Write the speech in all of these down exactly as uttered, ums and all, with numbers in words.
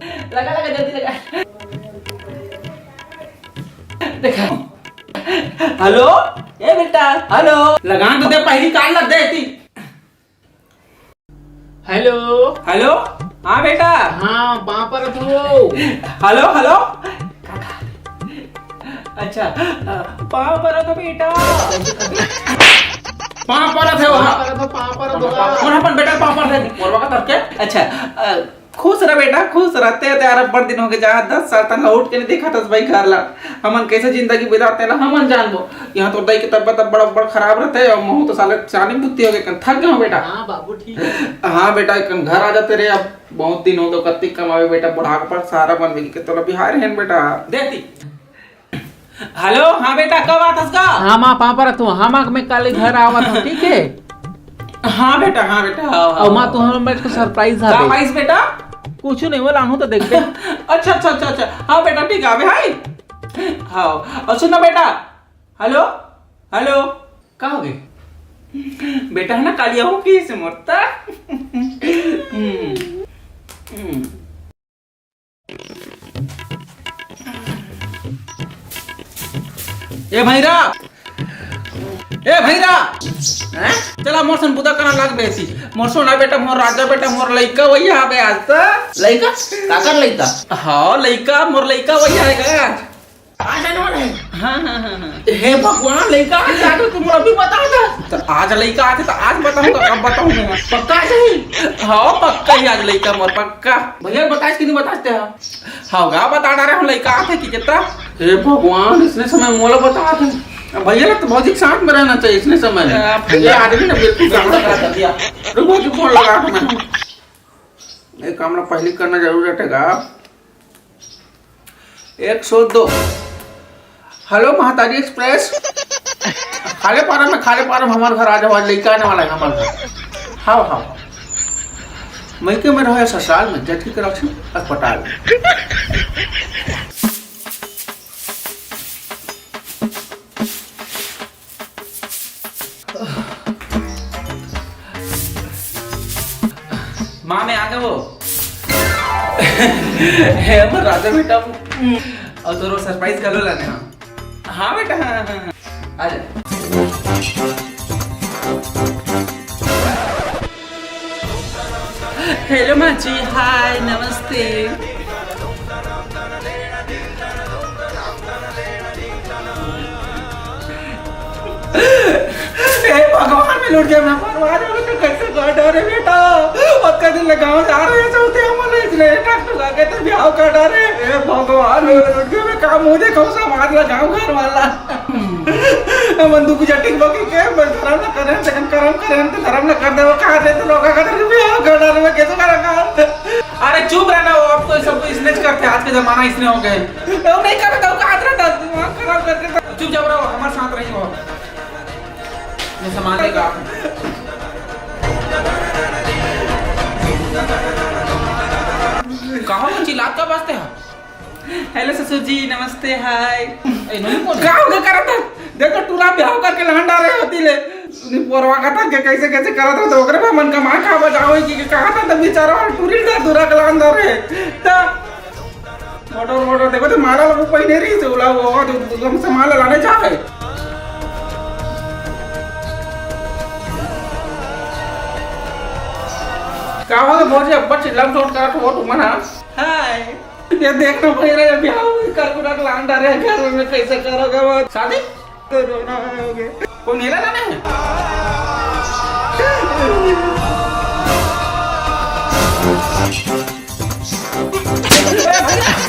लगा, लगा, जल्दी लगा। देखा। हेलो, ए बेटा, हेलो। लगान तो दे, पहली काल लग दे थी। हेलो। हेलो, हाँ बेटा। हाँ, पाँव परत हो। Hello, hello. अच्छा, अ, पाँव परत हो बेटा। पाँव परत है, पाँव वहाँ। परत हो, पाँव परत हो। वहाँ अपन बेटा पाँव परत है, मोरवा का तरफ के। अच्छा, अ, खुश रह बेटा, खुश रह। ते, ते यार, बड़ दिन हो गए, जहाँ दस साल तक लौट के नहीं देखा था भाई घर ला। हमन कैसे जिंदगी बिताते ला, हमन जानबो। यहाँ तो दाई के तबियत अब बड़ा, बड़ खराब रहते, और महू तो साले चानी बुत्ती हो गए, कन थक गए हो बेटा। हाँ बाबू, ठीक है। हाँ बेटा, कन घर आ जाते रे, अब बहुत दिन हो गए, कत्ती कमावे बेटा, बुढ़ापा सहारा बनवे के तोला बिहार है बेटा। देती। हेलो, हाँ बेटा, कब आत हस का? हाँ माँ, पाँव परत हूँ। हाँ माँ, मैं कल घर आवत हूँ, ठीक है? हाँ बेटा, हाँ बेटा, हाँ, हाँ, और माँ, हाँ। तू हमर को सरप्राइज का है। सरप्राइज बेटा? कुछ नहीं, वो लानू तो देखबे। अच्छा, अच्छा, अच्छा, अच्छा। हाँ बेटा, ठीक है, अबे हाय। हाँ, और सुन ना बेटा, हेलो, हेलो, का हो गए? बेटा है ना, कालिया हो की से मरता। हम्म, हम्म। ए भैरा, ए भैरा, हैं? चला मोर सन बुदा करन लग बेसी। मोर सोना बेटा, मोर राजा बेटा, मोर लइका वही आबे आज तो। लइका? काकर लइका? हाँ, लइका, मोर लइका वही आएगा आज। आज आने वाला है? हाँ, हाँ, हाँ, हाँ। हे भगवान, लइका आज आने, तुम अभी बता दो। तो आज लइका आते तो आज बताऊंगा, कब बताऊंगा? पक्का सही? हाँ, पक्का ही आज लइका मोर, पक्का। भैया बताइस कि नहीं बताते हैं? हाँ, गा बता डारे हो लइका आते कि कितना? हे भगवान, इसने समय मोला बता दे। अब भैया तो भौजी के साथ में रहना चाहिए इसने समय में। आप ये आदमी ना बिल्कुल काम लगा कर दिया। रुको, जो फोन लगा के मैं। ये काम ना पहले करना जरूर रहेगा। एक सौ दो। हेलो, महतारी एक्सप्रेस। खाले पारा में, खाले पारा में हमारे घर आ जाओ, आज लइका आने वाला है हमारे घर। हाँ, हाँ। मइके में रहो या ससुराल में, जटकी के रहो अस्पताल में। माँ, मैं आ गया वो। हे हमर राजा बेटा, और तोरो सरप्राइज घलो लाने, हाँ। हाँ बेटा, हाँ, हाँ, हाँ। आ जा। हेलो माँ जी, हाय, नमस्ते। हे भगवान, मैं लुट गया, मैं बर्बाद हो गया, कैसे कर डरे बेटा। ओतका दिन ले गाँव जा रहे हैं, चलते हम लोग इसलिए टकटका के तो ब्याह कर डरे। हे भगवान, मैं लुट गया, मैं काम मुझे कौन सा मार लगा घर वाला। हमन दू गुजा टिकबो के, के धरम ल करेन, तेकन करम करेन, त धरम ल कर देबो, कहा दे तो लोग का धरम भी हो, कर डाल में कैसे करा का? अरे चुप रहना, वो अब तो सब कुछ इसने करते, आज के जमाना इसने हो गए। तो नहीं करता, वो कहा रहता, दिमाग खराब करके तो। चुपचाप रहो, हमारे साथ रही हो। मैं सामान लेकर आता हूँ। कहाँ वो चिल्लात का बजते हैं? हेलो ससुर जी, नमस्ते, हाय। ए, नोनी कौन है? का होगे करत है? देखो, टूरा ब्याह करके लान डारे होती ले। नी पोरवा कथा के कैसे, कैसे करत हो, तो ओकरे पे मन का माँ का बजाओ कि, कि कहा था तब बेचारा और टूरी का दूरा के लान डारे। ता मोटर, मोटर, देखो तो माला लोग पहिने रही से उला वो, वो तो तुम से माला लाने जाए। का हो भौजी, अब्बा चिल्लाम चोट करत हो तुम, हाँ? हाय। ये देखना पड़ रहा है, अभी हम कर कुरा के लान डारे हैं घर में, कैसे करोगे वो? शादी? तो रोना है, हो गया। कौन मेरा नाम है?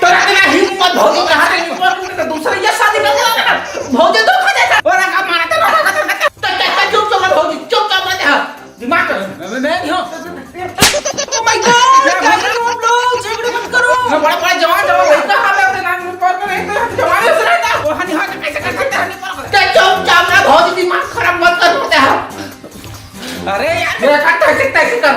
तो इतना हिम्मत भौजी कहाँ से निकला? तुमने तो दूसरा ये शादी कर लिया ना। भौजी तो खा जाता। और का मारा तो रोना, तो, तो, तो, चुप, चुप, भौजी, चुप, चुप, मत, हाँ। दिमाग कर। मैं, मैं नहीं हूँ। Oh my God, क्या कर रहे हो आप लोग? झगड़े मत करो। मैं बड़ा, बड़ा जवान, जवान लड़का, हाँ, मैं अपने नाम पर कर रहे थे, जवान से रहता। वो हनी हाथ कैसे कर सकते हैं? क्या चुपचाप ना, बहुत ही दिमाग खराब मत कर सकते हैं। अरे यार, मेरा काम तैसे, तैसे कर।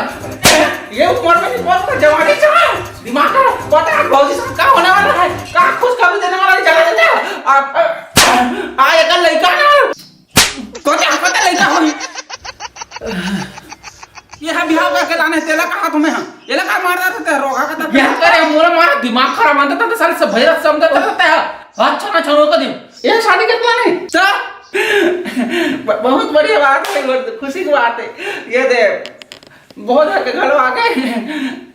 ये उम्र में नहीं, बहुत जवानी चला। दिमाग खराब, पता है भौजी से क्या होने वाला है? क्या खुशखबरी देने वाला है, चला देते हैं। आप, आ, एक लड़का ना। कोते, कोते लइका होही। ये हा बिहाव करके लाने, तेला कहा तुम्हें हा? एला का मार रहा था, रोगा का था? ये करे, मोला मारा, दिमाग खराब आंदा था, साले सब भैरव समझा था, था। अच्छा ना छोड़ो कदी। ये शादी के plan है? तो ब-, बहुत बढ़िया बात है, बहुत खुशी की बात है। ये दे, बहुत हर के घलो आ गए।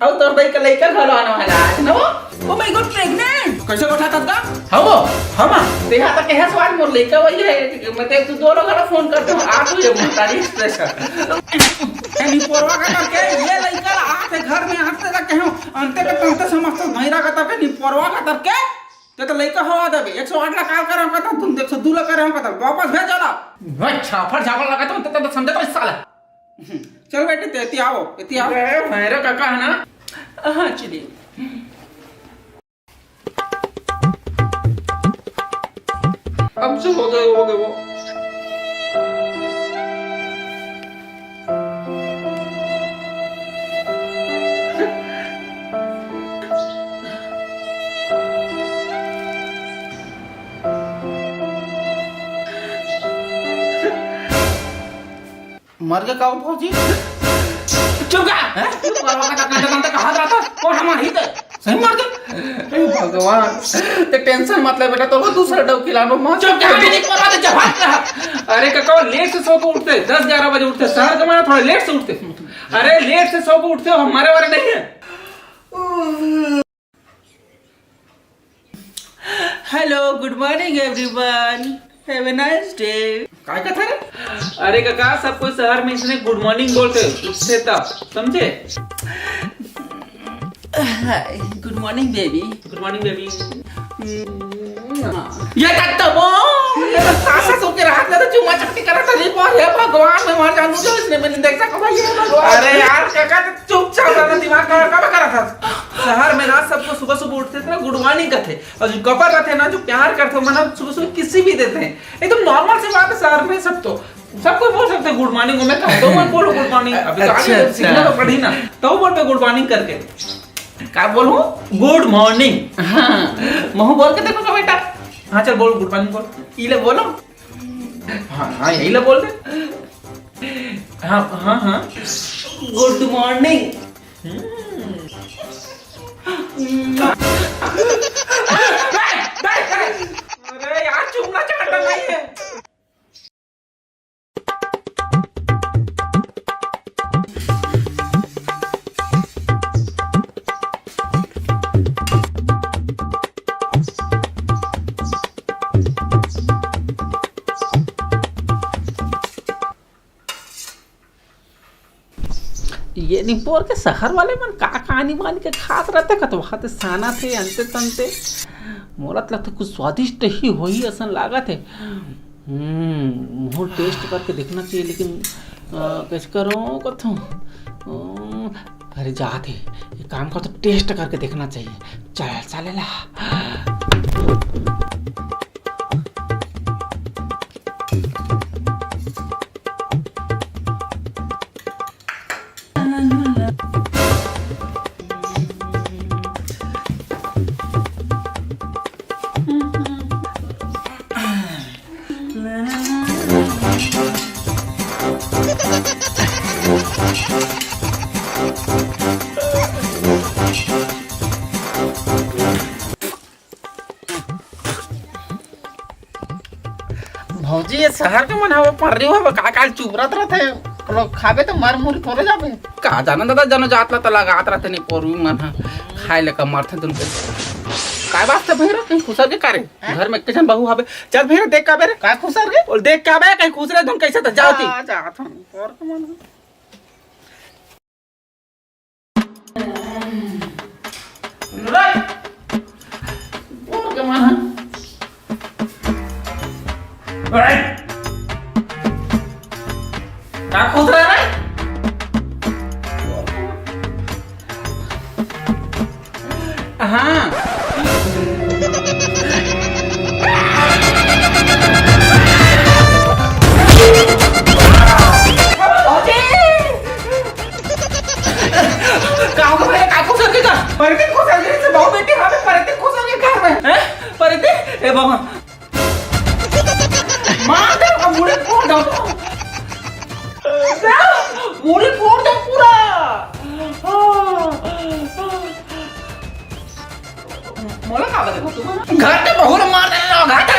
और तोर दाई का लइका घलो आने वाला है ना वो? Oh my God, pregnant! कैसे बैठा था का? हाँ वो, हम। देखा तो कहे सवाल मोर लइका वही है, मतलब तू दोनों घलो फोन करते हो, आप ये तारीफ special। ए निपोरवा का करके ये लइका ला आथे घर में आते तक कहो, अंते के तंते समझ तो भैरा का तक निपोरवा का तक के, ते तो लइका हवा देबे, एक सौ आठ ला call करे हम कहता, तुम एक सौ दो ला करे हम कहता, वापस भेज जाला। अच्छा, फट जावल लगा तो, तो, तो समझे तो इस साला। चल बेटे, ते एती आओ, एती आओ। ए, भैरा काका है ना? हाँ, चलिए। अब से हो गए, हो गए वो। मर गया का वो फौजी? चुप का? हैं? तू परवा का कांदा कांदा कहा जाता? कौन हमार हित है? सही मर गया? हे भगवान, ते tension मत ले बेटा, तो दूसरा डौकी लानो मत। चुप का? मैं नहीं परवा तो जवाब रहा। अरे काका, late से सो के उठते, दस ग्यारह बजे उठते, शहर के माना थोड़ा late से उठते। अरे late से सो के उठते हो, हमारे वाले नहीं है। Hello, good morning everyone. Have a nice day. काय कथा रे? अरे काका, सब कोई शहर में इसने good morning बोलते, उठते तब, समझे? Hi, good morning baby. Good morning baby. ये तक तो वो, ये तो सासा सो के रात में तो चुम्मा चपटी करा था, रे बाप, हे भगवान, मैं मर जाऊं जो इसने मैंने देखा कब ये भगवान। अरे यार काका, तो चुपचाप रहना, दिमाग का काम करा था। शहर में ना सबको सुबह सुबह उठते थे ना, good morning कहते, और जो couple रहते हैं ना, जो प्यार करते हो, मतलब सुबह सुबह किसी भी देते हैं, एकदम normal सी बात है शहर में। सब तो, सब कोई बोल सकते हैं good morning। मैं कहता हूँ, मैं बोलो good morning, अभी तो आगे अच्छा, अच्छा। सीखना तो पड़ी ना, तो बोलते good morning करके। का बोलूं? Good morning। हाँ, महू बोल के देखो तो बेटा। हाँ चल बोल, good morning बोल। ई ले बोलो। हाँ हाँ, यही ले बोल दे। हाँ हाँ हाँ। Good morning। अरे यार, चूमना चाहता नहीं है। ये निपोर के शहर वाले मन का कहानी मान के खात रहते, कतवा ते साना थे, अंते तंते। मोला तो लगता कुछ स्वादिष्ट ही होही असन लागत है। हम्म, मोहन taste करके देखना चाहिए, लेकिन, अ, कैसे करूँ कथूँ? अ, अरे जात है, एक काम कर तो taste करके देखना चाहिए। चल, चले ला। भौजी, ये शहर के मन हवे, पर्री हवे, का काल चुबरत रथे। लोग खाबे तो मर मुरी थोड़े जाबे। का जाना दादा, जनो जात ला त लगात रथे नहीं, पोरवी मन ह खाए ले का मरथे तुम के। काय बात है भैरा, कहीं खुसर के कारे? हैं? घर में किचन बहू हवे, चल भैरा देख का बेरे। का खुसर के? बोल देख का बे, कहीं खुसरे तुम कैसे तो जाओ ती। आ, जात हूँ, और का मन है? बोल के मन है। ओए! का खुसरा रे? हाँ। का हो गया? का खुसर के का? परती खुसर के से बहु बेटी हमें परती खुसर के घर में। हैं? परती? ए बाबा। मार दे, अब मुड़ी फोड़ दो। मुड़ी फोड़ दो पूरा। हाँ। मोला का बताबो तुमन? घर के बहू ला मार देना, घर के